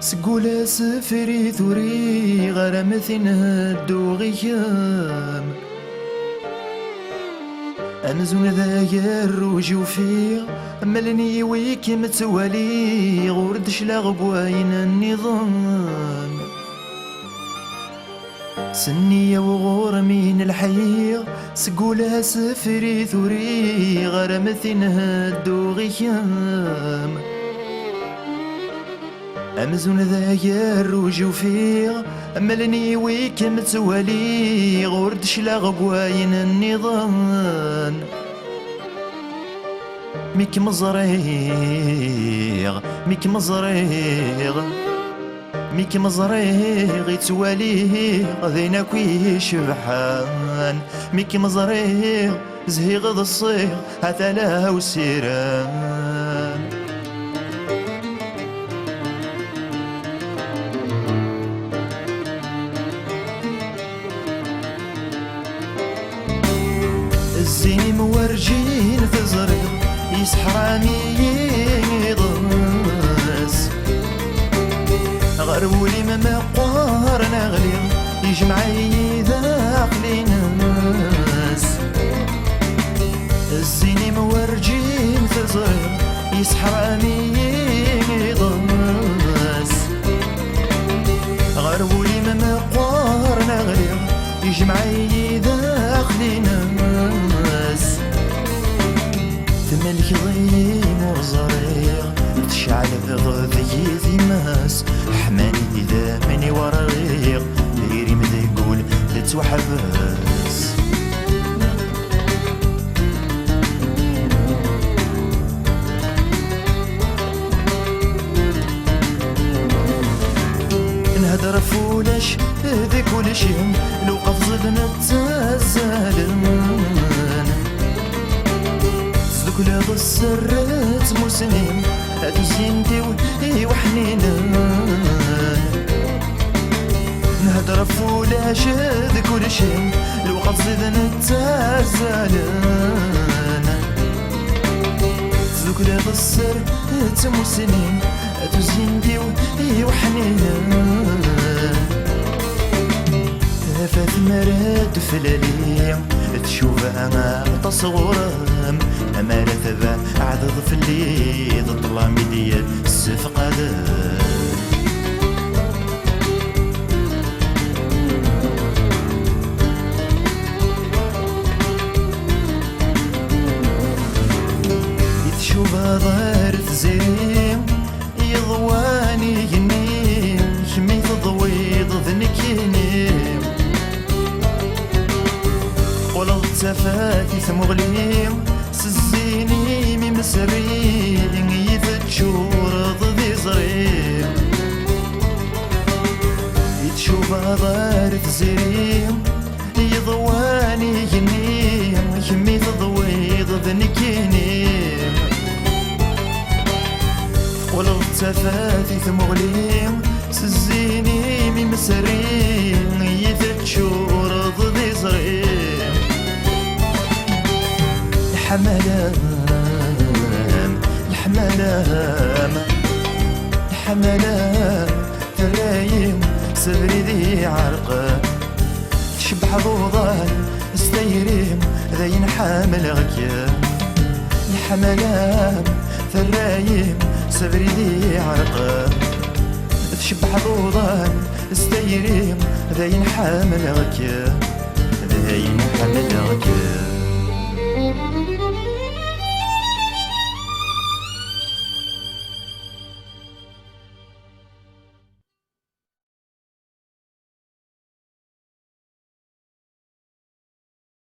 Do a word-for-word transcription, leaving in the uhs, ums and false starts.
Seg ul asefri turiɣ ar am tin hedduɣ i kemm. Amzun d agerruj ufiɣ, am allen-iw i kem-ttwaliɣ, ur d-claɣ deg wayen nniḍen. S nniya-w ɣur-m i n-lḥiɣ, seg ul asefri turiɣ ar am tin hedduɣ i kemm. Amzun d agerruj ufiɣ, am allen-iw i kem-ttwaliɣ, ur d-claɣ deg wayen nniḍen. Mi kem-ẓriɣ, mi kem-ẓriɣ, mi kem-ẓriɣ, i ttwaliɣ d ayen akk icebḥen. Mi kem-ẓriɣ, zhiɣ ḍsiɣ, ha-t-a la usiren. Zzin-im werǧin teẓriḍ, yesseḥram-iyi iḍes. Ɣer wul-im meqqren aɣli, yejmeɛ-iyi daxel-ines. Zzin-im werǧin teẓriḍ, yesseḥram-iyi iḍes. Ɣer wul-im meqqren aɣli, yejmeɛ-iyi daxel-ines. Tmelkeḍ-iyi ur ẓriɣ, tceɛleḍ deg-i times, ḥman idammen-iw rɣiɣ, diri-m deg wul tettwaḥbes. Nhedder ɣef ulac di kulci, lewqat ẓiden ttazzalen. Tesdukleḍ sser d tmussni, a tuzyint-iw i weḥninen. Nhedder ɣef ulac di kulci, lewqat ẓiden ttazzalen. Tesdukleḍ sser d tmussni, a tuzyint-iw i weḥninen. Tafat mara d-flali, tcuba aṭas ɣur-m, amara tbeɛdeḍ fell-i, d ṭṭlam i d-yessefqaden. I tcubaḍ ar tziri, yeḍwan igenni, kemm i teḍwiḍ d nekkini. Teqqleḍ d tafat i tmuɣli, s zzin-im imesri, i teččureḍ d iẓri. I tcubaḍ ar tziri, yeḍwan igenni, kemm i teḍwiḍ d nekkini. Teqqleḍ d tafat i tmuɣli, s zzin-im imesri, i teččureḍ d iẓri. Leḥmalam, leḥmalam, leḥmalam, terra-yi s abrid iɛerqen. Tcebḥeḍ uḍan s tayri-m, d ayen ḥemmleɣ-kem. Leḥmala-m terra-yi s abrid iɛerqen. Tcebḥeḍ uḍan s tayri-m, d ayen ḥemmleɣ-kem, d ayen ḥemmleɣ-kem.